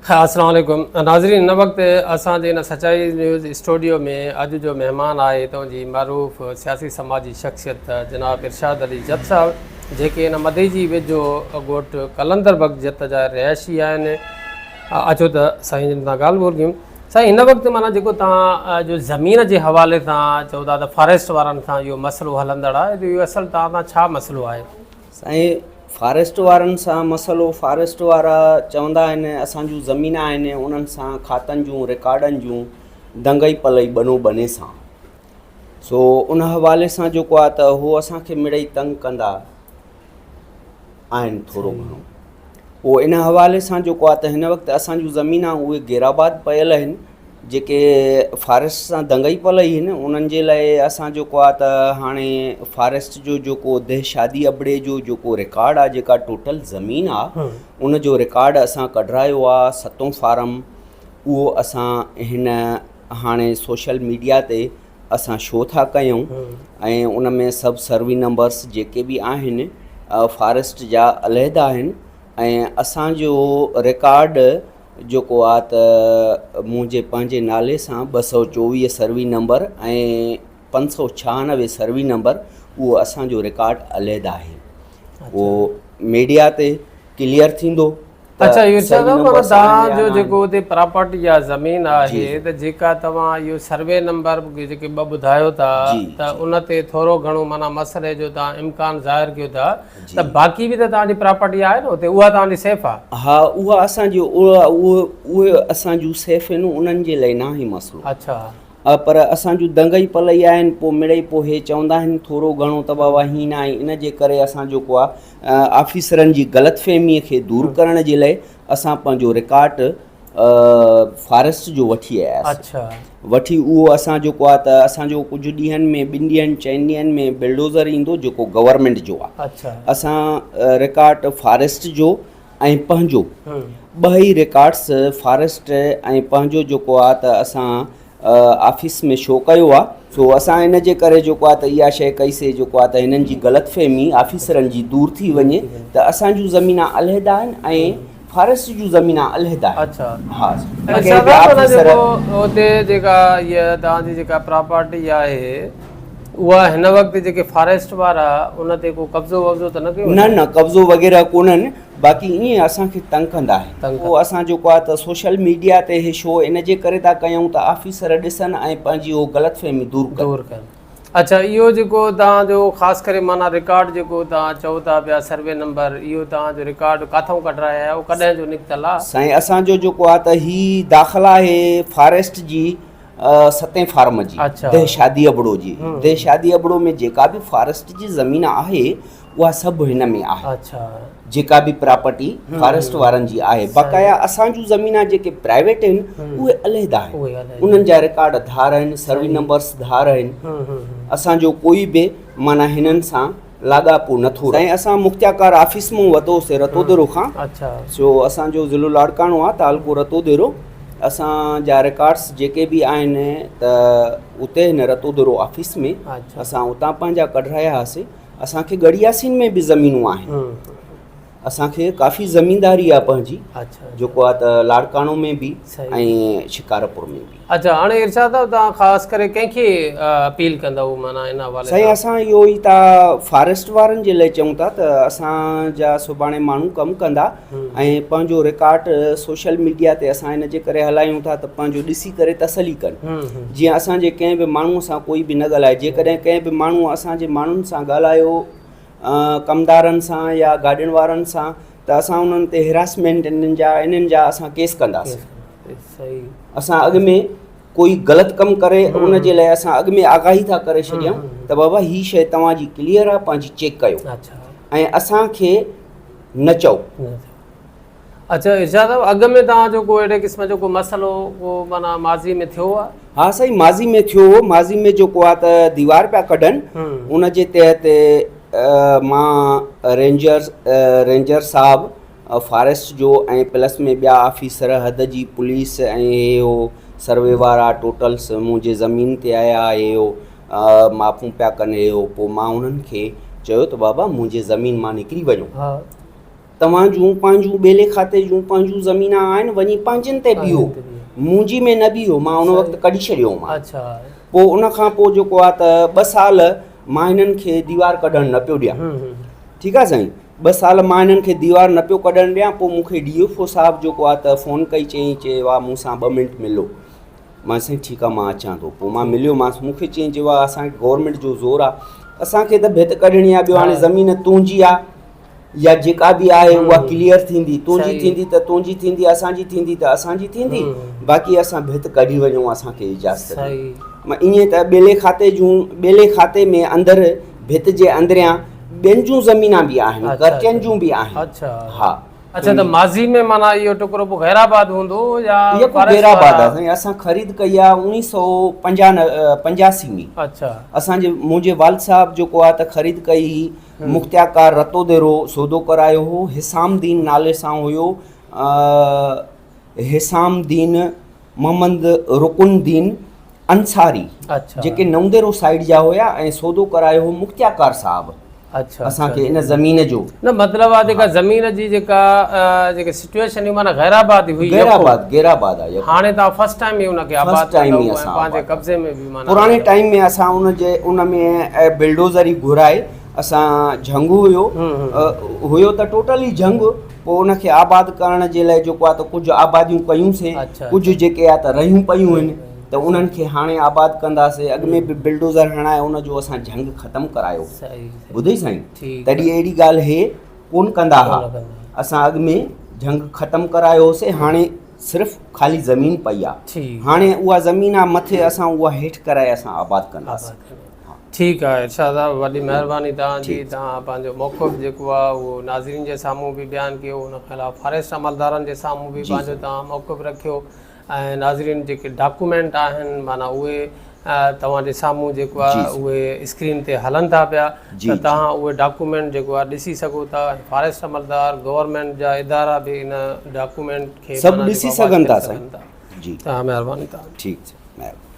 السلام عليڪم ناظرين هن وقت اسان جي هن سچائي نيوز اسٽوڊيو ۾ اڄ جو مهمان آهي هتان جي معروف سياسي سماجي شخصيت جناب ارشاد علي جت صاحب جيڪي هن مديجي ويجهو ڳوٺ قلندر بخش جت جا رهائشي آهن اچو ته سائين جن سان ڳالهه ٻولهه ڪيون سائين هن وقت معنيٰ جيڪو توهان جو زمين جي حوالي سان چئو ٿا ته فاريسٽ وارن سان اهو مسئلو هلندڙ آهي ته اهو اصل توهان سان ڇا مسئلو آهي؟ سائين فاريسٽ وارن سان مسئلو فاريسٽ وارا چوندا آهن اسان جون زمين آهن انهن سان کاتن جون رڪارڊن جون دنگئي پلئي ٻنو ٻني سان سو ان حوالي سان جيڪو آهي ته هو اسان کي مڙئي تنگ ڪندا آهن ٿورو گهڻو پوء ان حوالي سان جيڪو آهي ته هن وقت اسان جون زمينان اهي غيرآباد پيل آهن جيڪي فاريسٽ سان دنگئي پلئي آهن انهن جي لاء اسان جيڪو آهي ته هاڻي فاريسٽ جو جيڪو ده شادي ابڙي جو جيڪو رڪارڊ آهي جيڪا ٽوٽل زمين آهي ان جو رڪارڊ اسان ڪڍرايو آهي ستون فارم اهو اسان هن هاڻي سوشل ميڊيا تي اسان شو ٿا ڪيون ۽ ان ۾ سڀ سروي نمبرس جيڪي به آهن فاريسٽ جا علحده آهن ۽ اسان جو رڪارڊ جيڪو آ ته منهنجي پنهنجي نالي سان 224 سروي نمبر ۽ 596 سروي نمبر اهو اسان جو رڪارڊ علحده آهي اهو ميڊيا تي ڪليئر ٿيندو ته اڇا اهو صحيح نمبر توهان جو جيڪو اتي پراپرٽي يا زمين آهي ته جيڪا توهان اهو سروي نمبر جيڪي ٻه ٻڌايو ٿا ته ان تي ٿورو گهڻو معنيٰ مسئلي جو توهان امڪان ظاهر ڪيو ٿا ته باقي به ته توهان جي پراپرٽي آهي نه اتي اها توهان جي سيف آهي. ها اها اسان جي اهي اسان جون سيف آهن انهن جي لاء ناهي مسئلو. اڇا. پر اسان جون دنگئي پلئي آهن پوء مڙئي پوء هي چوندا آهن ٿورو گهڻو ته بابا هين آهي ان جي ڪري اسان جيڪو آهي آفيسرن جي غلط فهمي کي دور ڪرڻ جي لاء اسان پنهنجو رڪارڊ فاريسٽ جو وٺي آياسين. اڇا. وٺي اهو اسان جيڪو آ ته اسان جو ڪجهه ڏينهن ۾ ٻن ڏينهن چئن ڏينهن ۾ بلڊوزر ايندو جيڪو گورنمينٽ جو آ. اڇا. اسان رڪارڊ فاريسٽ جو ۽ پنهنجو ٻه ئي رڪارڊس فاريسٽ ۽ پنهنجو جيڪو آ ته اسان آفيس ۾ شو ڪيو آ سو اسان ان جي ڪري جيڪو آ ته اها شيء ڪئي سي جيڪو آ ته هنن جي غلط فهمي آفيسرن جي دور ٿي وڃي ته اسان جون زمينان علحده آهن ۽ فاريسٽ جون زمينان علحده آهن. اڇا ها اڇا ڪنهن به معنيٰ آفيسر جيڪو اتي جيڪا هيء توهان جي جيڪا پراپرٽي آهي اها هن وقت جيڪي فاريسٽ وارا ان تي ڪو قبضو وبضو ته نه ڪيو نه نه قبضو وغيره ڪونهن باقي ائين اسان کي تنگ ڪندا آهن تنگ پوء اسان جيڪو آهي ته سوشل ميڊيا تي هي شو ان جي ڪري ٿا ڪيون ته آفيسر ڏسن ۽ پنهنجي اهو غلط فهمي دور ڪن. دور ڪن اڇا اهو جيڪو توهان جو خاص ڪري معنيٰ رڪارڊ جيڪو توهان چئو ٿا پيا سروي نمبر اهو توهان جو رڪارڊ ڪاٿئون ڪڍرايا آهيو ڪڏهن جو نڪتل آهي؟ سائين اسان جو جيڪو آهي ته هي داخل آهي فاريسٽ جي ستين فارم جي اڇا ده شادي ابڙو جي ده شادي ابڙو ۾ جيڪا به فاريسٽ جي زمين آهي اها سڀ هن ۾ آهي. اڇا. جيڪا به پراپرٽي فاريسٽ وارن جي آهي بقايا اسان جون زمينان جيڪي پرائيويٽ آهن اهي علحده آهن انهن جا رڪارڊ ڌار آهن سروي نمبرس ڌار آهن اسان جو ڪوئي به معنيٰ هنن سان لاڳاپو نٿو رهي. سائين اسان مختياڪار آفيس مون وتوسي رتوديرو کان سو اسان جو ضلعو لاڙڪاڻو آهي تعلقو رتوديرو اسان جا رڪارڊس جيڪي به آهن ته اتي هن رتوديرو آفيس ۾ اسان اتان پنهنجا ڪڍرايا هئاسي اسان کي ڳڙهي ياسين ۾ به زمينون آهن اسان کي ڪافي زمينداري آهي پنهنجي جيڪو آهي ته لاڙڪاڻو ۾ به ۽ شڪارپور ۾ به. اڇا هاڻي ارشاد صاحب توهان خاص ڪري ڪنهن کي اپيل ڪندؤ معنيٰ ان حوالي سائين اسان اهو ئي ٿا فاريسٽ وارن جي لاء چئون ٿا ته اسان جا سڀاڻي ماڻهو ڪم ڪندا ۽ پنهنجو رڪارڊ سوشل ميڊيا تي اسان ان جي ڪري هلايون ٿا ته پنهنجو ڏسي ڪري تسلي ڪن جيئن اسان جي ڪنهن به ماڻهو سان ڪوئي به نه ڳالهائي جيڪڏهن ڪنهن به ماڻهو اسان جي ماڻهن سان ڳالهايو ڪمدارن سان يا گاڏين وارن سان ته اسان انهن تي هراسمينٽ انهن جا انهن جا اسان ڪيس ڪنداسين اسان اڳ ۾ ڪوئي غلط ڪم ڪري ان جي لاء اسان اڳ ۾ آگاهي ٿا ڪري ڇڏيون ته بابا هي شي توهان جي ڪليئر آهي پنهنجي چيڪ ڪيو ۽ اسان کي نه چئو. اڇا ارشاد صاحب اڳ ۾ توهان جو ڪو اهڙي قسم جو ڪو مسئلو ڪو معنيٰ ماضي ۾ ٿيو آهي؟ ها سائين ماضي ۾ ٿيو هو ماضي ۾ جيڪو آهي ته ديوار پيا ڪڍن ان جي تحت مان رينجر رينجر صاحب فاريسٽ جو ۽ پلس ۾ ٻيا آفيسر حد جي پوليس ۽ هي هو سروي وارا ٽوٽلس منهنجي زمين تي آيا هي هو ماپون پيا ڪن هي هو پوء مان انهن کي چيو ته بابا منهنجي زمين مان نڪري وڃو. توهان جون پنهنجون ٻيلي کاتي جون پنهنجون زمينا آهن وڃي پنهنجن تي بيهو منهنجي ۾ نه بيهو مان ان وقت ڪڍي ڇڏيو مان پوء ان کان پوء جيڪو آ ته ٻه سال مان هنن کي ديوار ڪڍڻ نه پيو ڏيان ٺيڪ آ سائين ٻه سال مان هنن کي ديوار نه پيو ڪڍڻ ڏيان پوء مون کي ڊي ايف او صاحب جيڪو آ ته فون ڪئي چيائين چي وا مون سان ٻه منٽ ملو مان سائين ٺيڪ آ مان اچان ٿو پوء مان مليومانس مون کي چيائين چي وا اسان کي گورنمينٽ جو زور آ اسان کي ته ڀت ڪڍڻي آ ٻيو هاڻي زمين تنهنجي آ يا جيڪا به آهي اها ڪليئر ٿيندي تنهنجي ٿيندي ته تنهنجي ٿيندي اسان جي ٿيندي ته اسان جي ٿيندي باقي اسان ڀت ڪڍي وڃون اسان کي اجازت ڏي ائين ته ٻيلي کاتي جون ٻيلي کاتي ۾ اندر ڀت جي اندريان ٻين جون زمينان به آهن ڪرٽين جون به آهن ها اڇا ته ماضي ۾ معنيٰ اهو ٽڪرو پوء غير آباد هوندو هو يا يڪو غير آباد آهي سائين اسان خريد ڪئي آهي اوڻيهه سو پنجاسي ۾ اڇا اسان جي منهنجي والد صاحب جيڪو آهي ته خريد ڪئي هئي مختيارڪار رتوديرو سودو ڪرايو هو حسام الدين نالي سان هيو حسام الدين محمد رڪن الدين انصاري جيڪي نونديرو سائيڊ جا هيا ۽ سودو ڪرايو هو مختيارڪار صاحب اسان کي ان زمين جو نه مطلب آ جيڪا زمين جي جيڪا جيڪي سچويشن هئي معنيٰ غير آباد هئي غير آباد غير آباد آ هاڻي تان فرسٽ ٽائيم ئي ان کي آباد ڪيو ۽ پنهنجي قبضي ۾ به معنيٰ پراڻي ٽائيم ۾ اسان ان جي ان ۾ بلڊوزر ئي گهرائي اسان جهنگ هيو هيو ته ٽوٽل ئي جهنگ پوء ان کي آباد ڪرڻ جي لاء جيڪو آ ته ڪجهه آباديون ڪيون سي ڪجهه جيڪي آ ته رهيون پيون آهن ته انهن کي هاڻي آباد ڪنداسي اڳ ۾ به بلڊوزر هڻائي ان جو اسان جهنگ ختم ڪرايو ٻڌئي سائين تڏهن اهڙي ڳالهه هي ڪون ڪندا ها اسان اڳ ۾ جهنگ ختم ڪرايو هوسي هاڻي صرف خالي زمين پئي آ هاڻي اها زمين آ مٿي اسان اها هيٺ ڪرائي اسان آباد ڪنداسي ٺيڪ آهي ارشاد صاحب وڏي مهرباني توهان جي توهان پنهنجو موقف جيڪو آهي اهو ناظرين جي سامهون به بيان ڪيو ان کان علاوه فاريسٽ عملدارن جي سامهون به پنهنجو توهان موقف رکيو ۽ ناظرين جيڪي ڊاڪومينٽ آهن معنيٰ اهي توهان جي سامهون جيڪو آهي اهي اسڪرين تي هلن ٿا پيا ته توهان اهي ڊاڪومينٽ جيڪو آهي ڏسي سگهو ٿا ۽ فاريسٽ عملدار گورنمينٽ جا ادارا به ان ڊاڪومينٽ کي سڀ ڏسي سگهن ٿا سائين جي مهرباني توهان ٺيڪ مهرباني.